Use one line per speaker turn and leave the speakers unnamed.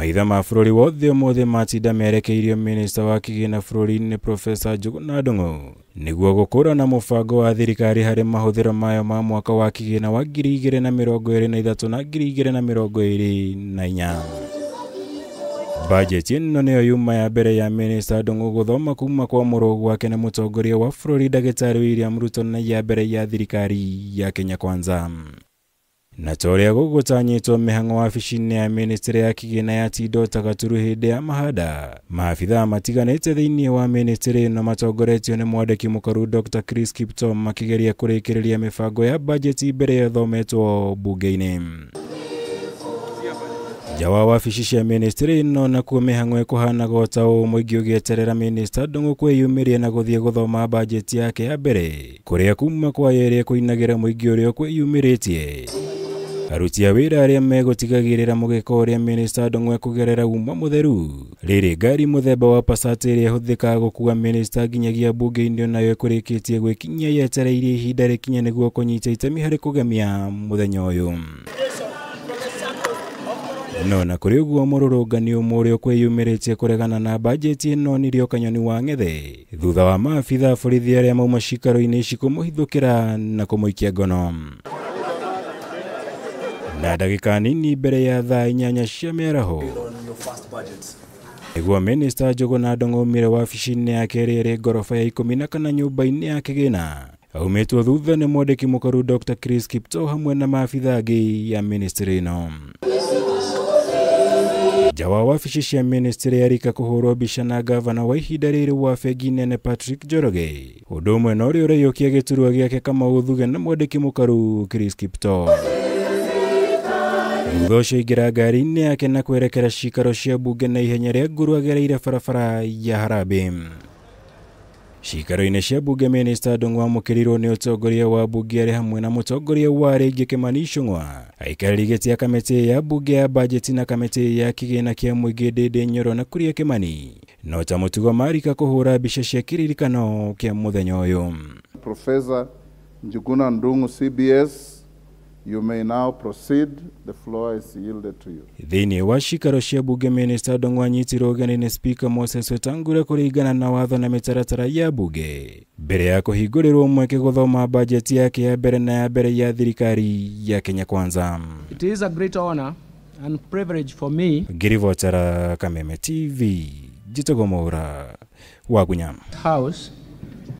Maitha ma bũrũri wothe ũmũthĩ matinda merekeirio minista wa kĩgĩna bũrũri-inĩ Profesa Njuguna Ndung'u nĩguo gũkũrana mũbango wa thirikari harĩ mahũthĩro mayo ma mwaka wa kĩgĩna wa 2023 na 2024. Bajeti ĩno nĩyo yuma ya mbere ya minista Ndung'u gũthoma kuma kwamũrwo gwake nĩ mũtongoria wa bũrũri ndagĩtarĩ William Ruto na ya mbere ya thirikari ya Kenya Kwanza. Na ta ũrĩa gũgũtanyĩtwo mĩhang'o wabici-inĩ ya ministry ya kĩgĩna ya Tindo ta gaturu hĩndĩ ya mahanda, maabithaa matiganĩte thĩinĩ wa ministry ĩno matongoretio nĩ mwandĩki mũkaru Dr. Chris Kiptoo makĩgeria kũrĩkĩrĩria mĩbango ya bajeti mbere ya ĩthometwo bunge-inĩ. Nja wa wabici cia ministry ĩno nakuo mĩhang'o ĩkũhanaga o ta ũũ, mũingĩ ũgĩeterera minista Ndung'u kwĩyumĩria na gũthiĩ gũthoma bajeti yake ya mbere kũrĩa kuma kwa ĩrĩa ĩkũinagĩra mũingĩ ũrĩa ũkwĩyumĩrĩtie. Aruti a wĩra arĩa megũtigagĩrĩra mũgĩko ũrĩa minista Ndung'u ekũgerera uma mũtheru. Rĩrĩ ngari mũthemba wa Passat ĩrĩa ĩhũthĩkaga gũkua minista nginyagia bunge-inĩ onayo ĩkũrĩkĩtie gwĩkinyia yetereire ihinda rĩkinye nĩguo kũnyita itemi harĩ kũgemia mũthenya ũyũ. No na kũrĩ ũguo mũrũrũngani ũmwe ũrĩa ũkwĩyumĩrĩtie kũregana na bajeti ĩno nĩrĩo Kanyoni wa Ng'ethe thutha wa maabitha a borithi arĩa mauma cikaro-inĩ ici kũmũhithũkĩra na kũmũikia ngono. Na ndagĩka nini mbere ya thaa 8 cia mĩaraho nĩguo minista Njuguna Ndung'u aumire wabici-inĩ yake ĩrĩa ĩrĩ ngoroba ya 14 nyũmba-inĩ ya kĩgĩna aumĩtwo thutha nĩ mwandĩki mũkaru Dr. Chris Kiptoo hamwe na maabitha angĩ ya ministry ĩno. Nja wa wabici cia ministry ya rika kũhũrwo mbica na gavana wa ihinda rĩrĩ wa bengi nene Patrick Njoroge ũndũ ũmwe na ũrĩa ũraiyũkia gĩturwa gĩake Kamau Thuge na mwandĩki mũkaru Chris Kiptoo. Thutha ũcio aingĩra ngari-inĩ yake na kwerekera cikaro cia bunge na ihenya rĩa nguru agereire barabara ya Harambee. Cikaro-inĩ cia bunge minista Ndung'u amũkĩrirwo nĩ ũtongoria wa bunge arĩ hamwe na mũtongoria wa rĩngĩ Kimani Ichung'wa, aikarĩri gĩtĩ a kamĩtĩ ya bunge ya bajeti na kamĩtĩ ya kĩgĩna kĩa mũingĩ Ndindi Nyoro na Kuria Kimani no ta mũtugo marika kũhũra mbica cia kĩririkano kĩa mũthenya ũyũ.
Professor Njuguna Ndung'u CBS, you may now proceed. The floor is yielded to you.
Thĩinĩ wa cikaro cia bunge minista Ndung'u anyitirwo ũgeni nĩ Speaker Moses Wetangula kũringana na watho na mĩtaratara ya bunge mbere ya kũhingũrĩrwo mweke gũthoma bajeti yake ya mbere na ya mbere ya thirikari ya Kenya Kwanza.
It is a great honor and privilege for me.
Ngĩribotera Kameme TV, Njĩtagwo Mwaura wa Gunyama.
House.